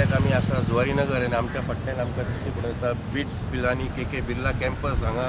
सद्याक आमी आसा जुवारीनगर आनी आमच्या फाटल्यान आमकां दिश्टी पडून येता bits Pilani K Birla campus हांगा.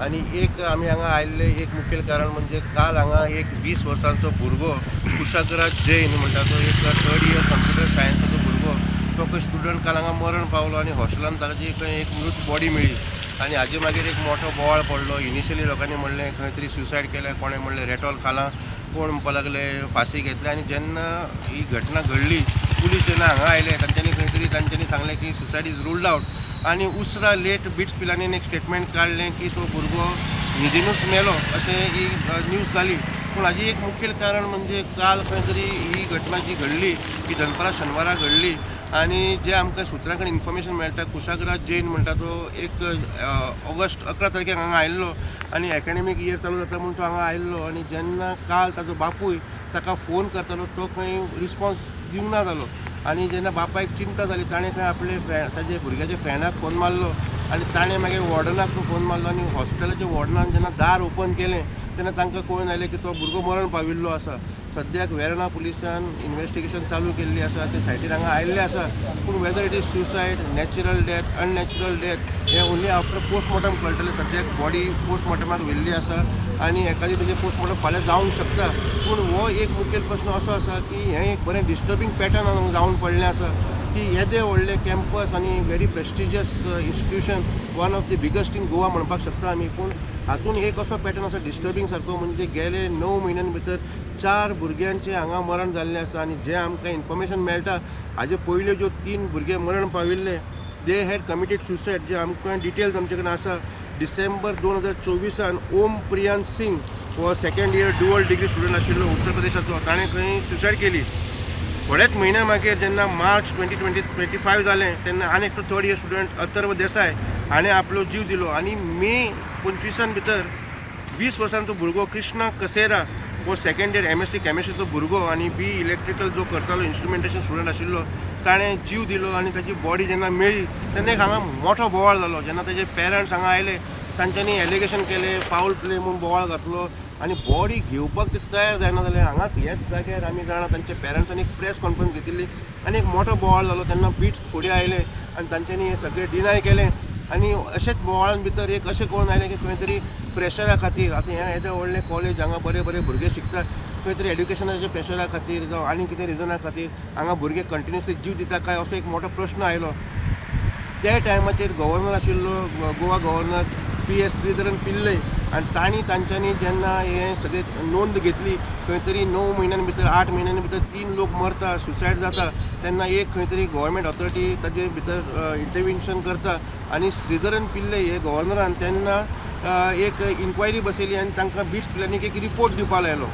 आनी एक आमी हांगा आयिल्ले एक मुखेल कारण म्हणजे काल हांगा एक 20 वर्सांचो भुरगो कुशाग्राज जैन म्हणटा तो एक थर्ड इयर कंप्युटर सायन्साचो भुरगो, तो खंय स्टुडंट काल हांगा मरण पावलो आनी हॉस्टेलान ताजी खंय एक मृत बॉडी मेळ्ळी आनी हाजे मागीर एक मोठो बोवाळ पडलो. इनिशियली लोकांनी म्हणलें खंय तरी सुसायड केलें, कोणें म्हणलें रेटॉल खालां, कोण म्हणपाक लागले फांसी घेतल्या. आनी जेन्ना ही घटना घडली, पुलीस जेन्ना हांगा आयले, तांच्यांनी खंय तरी तांच्यांनी सांगलें की सुसायड is ruled out. आनी उसरा लेट बिट्स पिलानीन एक स्टेटमेंट काडलें की तो भुरगो न्हिदेनूच मेलो अशें ही न्यूज जाली. पूण हाजी एक मुखेल कारण म्हणजे काल खंय तरी ही घटना जी घडली ती दनपारां शेनवारा घडली. आनी जे आमकां सुत्रां कडेन इन्फॉर्मेशन मेळटा, कुशाग्राज जैन म्हणटा तो एक ऑगस्ट 11 तारखेक हांगा आयिल्लो आनी एकाडेमीक इयर चालू जाता म्हूण तो हांगा आयिल्लो. आनी जेन्ना काल ताजो बापूय ताका फोन करतालो, तो खंय रिस्पॉन्स दिवंक ना जालो. आनी जेन्ना बापायक चिंता जाली, ताणें खंय आपले फ्रेंड, ताजे भुरग्याच्या फ्रेंडाक फोन मारलो आनी ताणें मागीर वॉर्डनाक तो फोन मारलो. आनी हॉस्पिटलाच्या वॉर्डनान जेन्ना दार ओपन केलें तेन्ना तांकां कळून आयलें की तो भुरगो मरण पाविल्लो आसा. सद्याक वेर्णा पुलिसान इन्वेस्टिगेशन चालू केल्ली आसा, ते सायटीर हांगा आयिल्ले आसा. पूण whether it is suicide, natural death, unnatural death हें ओन्ली आफ्टर पोस्टमॉर्टम कळटलें. सद्याक बॉडी पोस्टमॉर्टमाक व्हेल्ली आसा आनी एकादी तेजें पोस्टमॉर्टम फाल्यां जावंक शकता. पूण हो एक मुखेल प्रश्न असो आसा की हें एक बरें डिस्टर्बींग पॅटर्न जावन पडलें आसा की येदें व्हडलें कॅम्पस आनी very prestigious institution, one of the biggest in Goa म्हणपाक शकता आमी, पूण हातून एक असो पॅटर्न आसा डिस्टर्बींग सारको, म्हणजे गेले 9 म्हयन्यां भितर चार भुरग्यांचें हांगा मरण जाल्लें आसा. आनी जें आमकां इन्फॉर्मेशन मेळटा, हाजे पयल्यो ज्यो तीन भुरगे मरण पाविल्ले, they had committed suicide. जे आमकां डिटेल्स आमचे कडेन आसा, डिसेंबर 2024आन ओम प्रियान सिंग हो second year dual degree student आशिल्लो उत्तर प्रदेशाचो, ताणें खंय सुसायड केली. थोड्याच म्हयन्या मागीर जेन्ना मार्च 2025 जालें, तेन्ना आनी एकटो third year student Atharva Desai हाणें आपलो जीव दिलो. आनी मे 25आन भितर 20 वर्सांचो भुरगो कृष्णा कसेरा हो सेकंड इयर एमएससी केमिस्ट्रीचो भुरगो आनी बी इलेक्ट्रिकल जो करतालो, इन्स्ट्रुमेंटेशन स्टुडंट आशिल्लो, ताणें जीव दिलो. आनी ताची बॉडी जेन्ना मेळ्ळी तेन्ना एक हांगा मोठो बोवाळ जालो. जेन्ना ताजे पेरंट्स हांगा आयले, तांच्यांनी एलिगेशन केले, फावल प्ले म्हूण बोवाळ घातलो आनी बॉडी घेवपाक ते तयार जायना जाले. हांगाच ह्याच जाग्यार आमी जाणा तांच्या पेरंट्सांनी एक प्रेस कॉन्फरन्स घेतिल्ली आनी एक मोठो बोवाळ जालो. तेन्ना बिट्स फुडें आयले आनी तांच्यांनी हें सगळें डिनाय केलें. आनी अशेंच बोवाळान भितर एक अशें कळून आयलें की खंय तरी प्रेशरा खातीर, आतां हें येदें व्हडलें कॉलेज, हांगा बरे बरे भुरगे शिकतात, खंय तरी एड्युकेशनाच्या प्रेशरा खातीर जावं आनी कितें रिजना खातीर हांगा भुरगे कंटिन्युअसली जीव दिता काय असो एक मोठो प्रश्न आयलो. त्या टायमाचेर गव्हर्नर आशिल्लो Goa governor P S Sreedharan Pillai आनी तांणी तांच्यांनी जेन्ना हें सगळें नोंद घेतली, खंय तरी 9 म्हयन्यां भितर, 8 म्हयन्यां भितर तीन लोक मरता, सुसायड जाता, तेन्ना एक खंय तरी गव्हर्मेंट ऑथॉरिटी ताजे भितर इंटरवेन्शन करता. आनी श्रीधरन पिल्लय हे गव्हर्नरान तेन्ना एक इन्क्वायरी बसयली आनी तांकां बिट्स पिलानीक एक रिपोर्ट दिवपाक लायलो.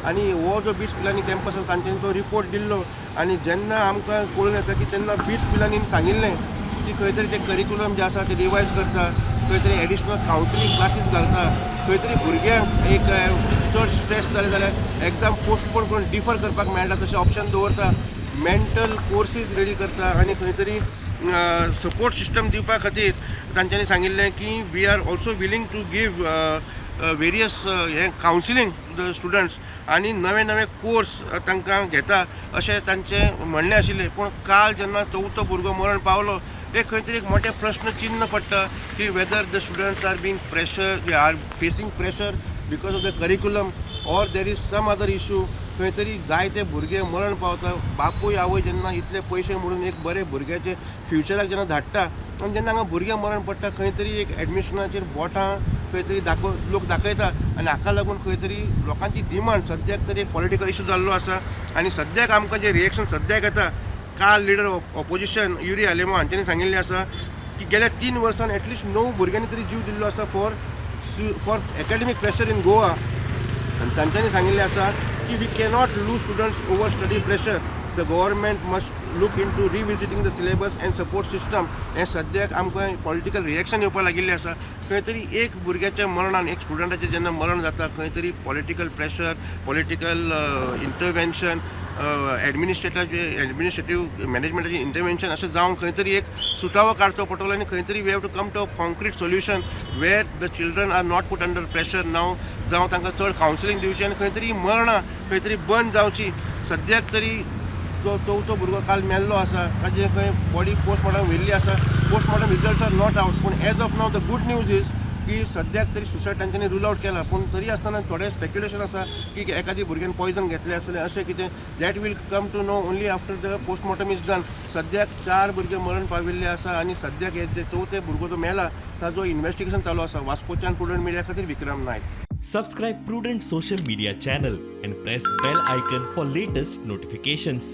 आनी हो जो बिट्स पिलानी कॅम्पस आसा, तांच्यांनी तो रिपोर्ट दिल्लो. आनी जेन्ना आमकां कळून येता की तेन्ना बिट्स पिलानीन सांगिल्लें की खंय तरी तें करिक्युलम जें आसा तें रिवायज करता, खंय तरी एडिशनल कावन्सिलींग क्लासीस घालता, खंय तरी भुरग्यांक एक चड स्ट्रेस जालें जाल्यार एग्जाम पोस्टपोन करून डिफर करपाक मेळटा तशें ऑप्शन दवरता, मेंटल कोर्सीस रेडी करता आनी खंय तरी सपोर्ट सिस्टम दिवपा खातीर तांच्यांनी सांगिल्लें की we are also willing to give various हें कावन्सिलींग टू the students आनी नवे नवे कोर्स तांकां घेता अशें तांचें म्हणणें आशिल्लें. पूण काल जेन्ना चवथो भुरगो मरण पावलो, एक खंय तरी एक मोठें प्रश्न चिन्न पडटा की whether the students are being pressure, are facing pressure because of the curriculum or there is some other issue. खंय तरी जायते भुरगे मरण पावता. बापूय आवय जेन्ना इतले पयशे म्हणून एक बरे भुरग्याचे फ्युचराक जेन्ना धाडटा आनी जेन्ना हांगा भुरगे मरण पडटा, खंय तरी एक एडमिशनाचेर बोटां खंय तरी दाखो लोक दाखयता. आनी हाका लागून खंय तरी लोकांची डिमांड सद्याक तरी एक पॉलिटिकल इशू जाल्लो आसा. आनी सद्याक आमकां जे रिएक्शन सद्याक येता, काल लिडर ऑपोजिशन युरी आलेमांव हांच्यांनी सांगिल्लें आसा की गेल्या 3 वर्सान एटलिस्ट णव भुरग्यांनी तरी जीव दिल्लो आसा for academic pressure in Goa. आनी तांच्यांनी सांगिल्लें आसा की we cannot lose students over study pressure, the government must look in to रिविजिटींग the syllabus and support system. हें सद्याक आमकां पॉलिटिकल रिएक्शन येवपाक लागिल्लें आसा. खंय तरी एक भुरग्याच्या मरणान, एक स्टुडंटाचें जेन्ना मरण जाता, खंय तरी पॉलिटिकल प्रेशर, पॉलिटिकल इंटरवेन्शन, एडमिनिस्ट्रेटाचे, एडमिनिस्ट्रेटीव मॅनेजमेंटाचें इंटरवेन्शन अशें जावन खंय तरी एक सुटावो काडचो पडटलो. आनी खंय तरी we have to come to a concrete solution where the children are not put under pressure now, जावं तांकां चड कावन्सिलींग दिवची आनी खंय तरी मरणां खंय तरी बंद जावची. सद्याक तरी जो चवथो भुरगो काल मेल्लो आसा, ताजे खंय बॉडी पोस्टमॉर्टम व्हेल्ली आसा. Postmortem results are not out, पूण as of now the good news is की सद्याक तरी सुसायड तांच्यांनी रूल आउट केला. पूण तरी आसतना थोडें स्पेक्युलेशन आसा की एखादी भुरग्यान पॉयजन घेतलें आसतलें, अशें कितें. That will come to know only after the postmortem is done. सद्याक चार भुरगे मरण पाविल्ले आसा आनी सद्याक हे जे चवथे भुरगो जो मेला, ताजो इन्वेस्टिगेशन चालू आसा. वास्कोच्यान प्रुडंट मिडिया खातीर विक्रम Naik. Subscribe Prudent Social Media channel and press bell icon for latest notifications.